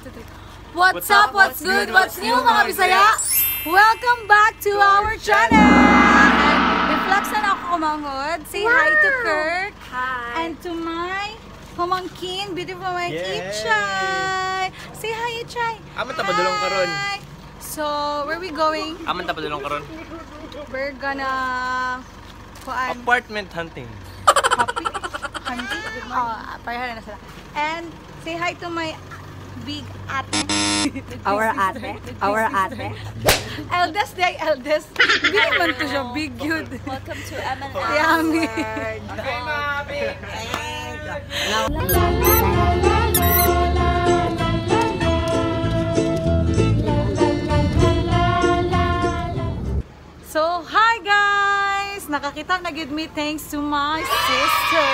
2, 3. What's up? What's good? What's new, mga Bisaya? Welcome back to our channel! And reflex na ako kumangod. Say hi to Kirk. Hi. And to my pamangkin, beautiful my Yay! Ichay. Say hi, Ichay. Aman ta padulong karon. Hi. So, where we going? Aman ta padulong karon. We're gonna kuan Apartment hunting. happy hunting. Oh, pareha na sila. And say hi to my big ate. Our ate. Our ate. Eldest day, eldest. Hindi naman to siya big yun. Welcome to M&M. Yummy. So, hi guys! Nakakita na gid me thanks to my sister.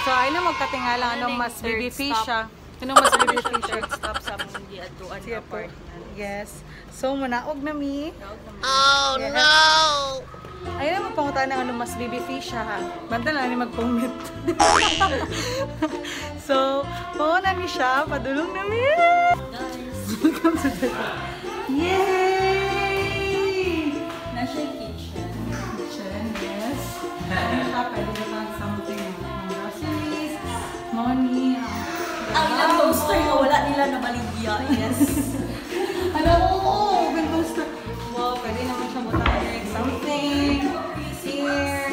So, ay na magkatingala anong mas Third baby fish stop. siya. Anong mas baby fish siya? Third stop sa mong giadtuan Sige po. apartment. Yes. So, manaog na mi. Oh Yes. Ayun na magpangutan ng ano mas baby fish siya ha. Banta lang ni mag-comment. So, mao na mi siya. Padulong na mi. Guys, Welcome to the... Yay! nasa yung kitchen. Kitchen, yes. Ano siya, pwede ba tayong something, mga groceries, money, Ang ilang toaster nga wala nila nabaligya. Yes. Ano, oo, oven toaster. Wow, pwede naman siya butang like something. Here.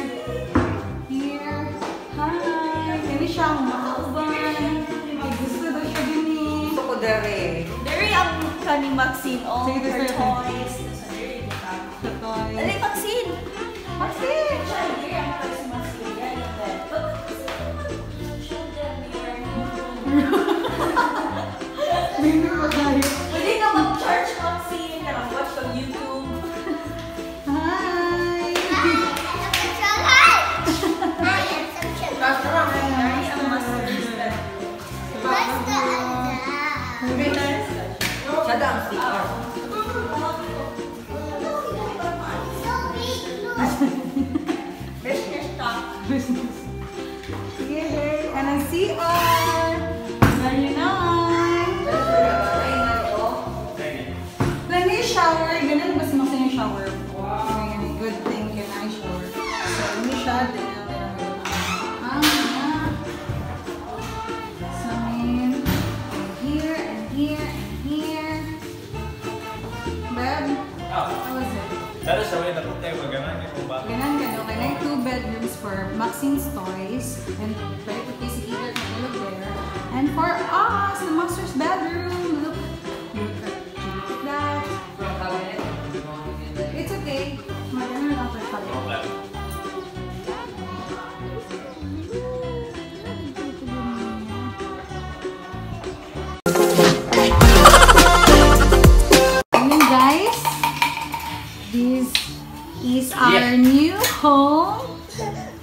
Here. Hi. Pwede siya makauban. Ay, gusto daw siya din eh. Gusto ko dere. Dere ang kaning Maxine. All Sige, her gusto ko. toys. Dere butang. The toy. Dali, Maxine! Maxine! Dere ang toys ni Maxine. Yan, yung bed. But, show them your room. Baby pa tayo. Pwede ka mag-charge, Maxine. Karang watch kang YouTube. Hi! Dere ang master's bedroom. Siya daw ang CR. Business talk. Business. Yay! And ang CR! Very nice! Lani shower. Ganun ba si Maxine yung shower? Wow. Good thing can I shower. So, ini siya. Then, ang so, and here, and here, and here. Beb, how was it? Tara sa way takot tayo maganan kay ba. Ganan ka, no? Kaya two bedrooms for Maxine's toys and pwede po kayo si Kira matulog there. And for us, the master's bedroom. Look, look at, look at that. It's okay. Magano lang ito pala. Ayun guys, this is our new home.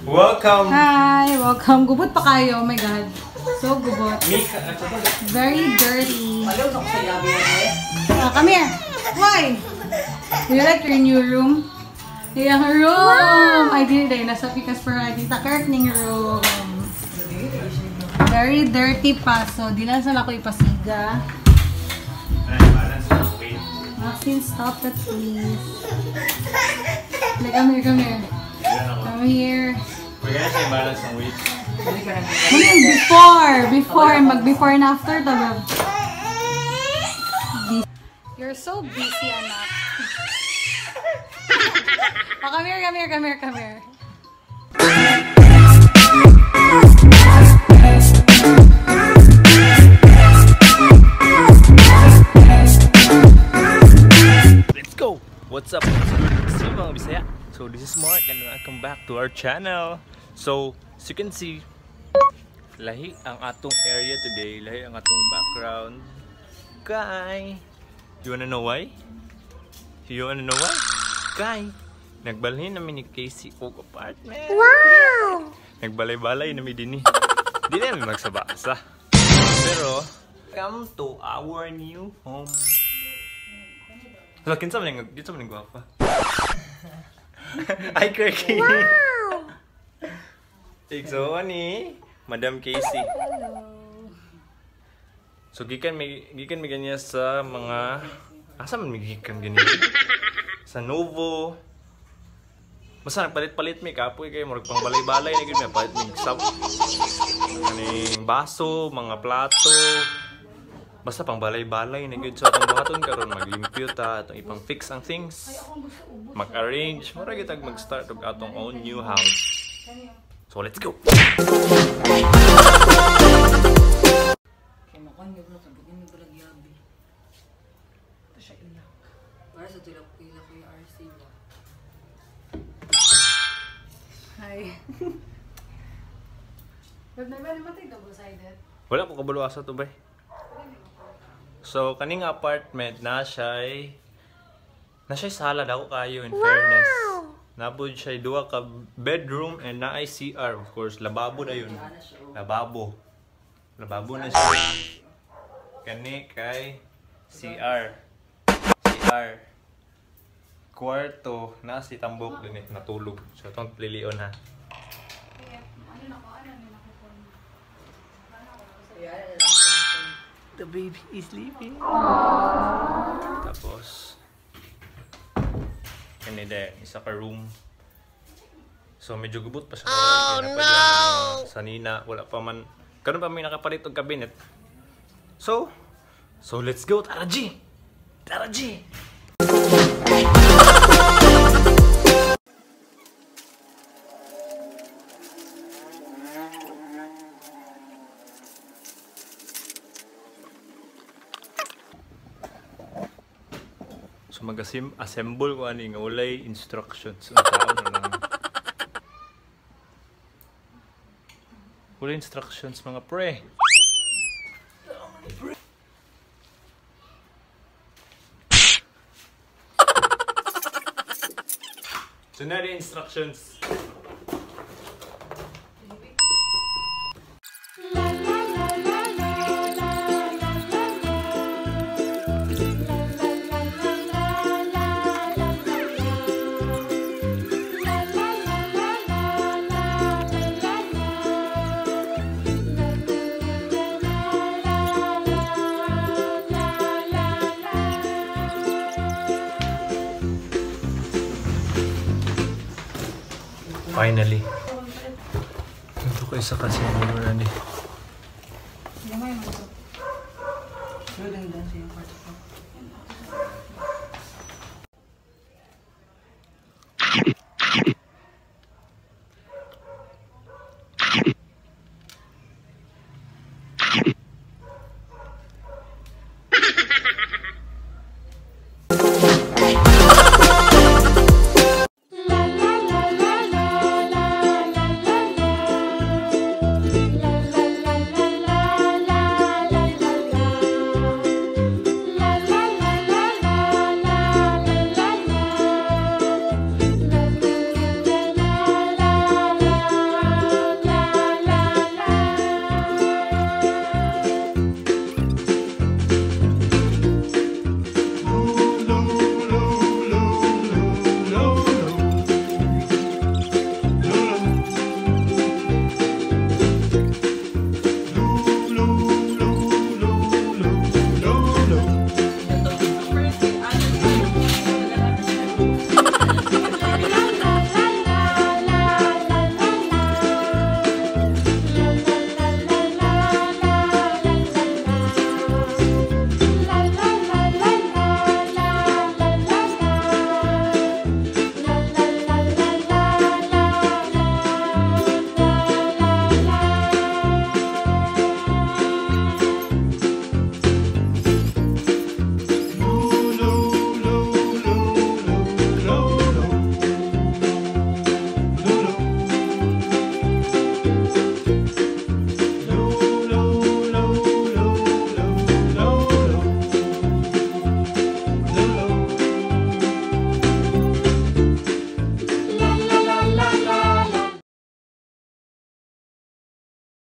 Welcome. Hi! Welcome. Gubot pa kayo. Oh my God. So gubot. Mika. Very dirty. Palaw na ko sa yabi eh. Oh, come here. Why? Do you like your new room? Yung room! Ay, di din. Nasa pikas for ay, Tita Kirk ning room. Very dirty pa. So, di lang sila ko ipasiga. Ay, balance na weight. Maxine, stop that, please. Like, come here, come here. Come here. Pwede na siya balance ng weight. Dili ka na. Ano yung before? Before. Mag-before and after, tabi. You're so busy, anak. Oh, come here, come here, come here, come here. Let's go! What's up? What's good? What's new, mga Bisaya? So this is Mark and welcome back to our channel. So, as you can see, lahi ang atong area today, lahi ang atong background. Kay, you wanna know why? You wanna know why? Kay, nagbalhin namin ni Casey og apartment. Wow! Nagbalay-balay nami dinhi. Di namin magsabasa. Pero, come to our new home. Hala, kinsa man yung, kinsa man yung gwapa? Ay, Kirky! Wow! Igsoon ni Madam Casey. Hello. So gikan mi ganyan sa mga asa man mi gikan ganyan? Sa Novo. Basta nagpalit-palit mi kapoy kay murag pang balay-balay na gyud mi palit mi sab kaning baso, mga plato. Basta pang balay-balay na gyud. So atong buhaton karon maglimpyo ta, atong ipang fix ang things. Mag-arrange, mura gyud tag mag-start og atong own new house. So let's go. Ito siya iyak. Para sa tulak ko yung RC ba? Hi. Babe, naman tayo double-sided. Wala ko kabalo asa to bay. So kaning apartment na siya'y sala dako kayo in fairness. Nabod siya'y duha ka bedroom and naay CR, of course, lababo na yun. Lababo. Lababo na siya. Kani kay CR. CR. Kwarto na si Tambok din eh, natulog. So itong lilion ha. The baby is sleeping. Tapos kani de isa ka room. So medyo gubot pa siya. Oh, no! Sanina, wala pa man. Karon pa may nakapalit og cabinet. So let's go. Tara G. Tara G. So mag-assemble ko ani nga walay instructions ang tao na lang. Walay instructions mga pre. So na the instructions. Finally. Ito ko isa kasi mo na ni.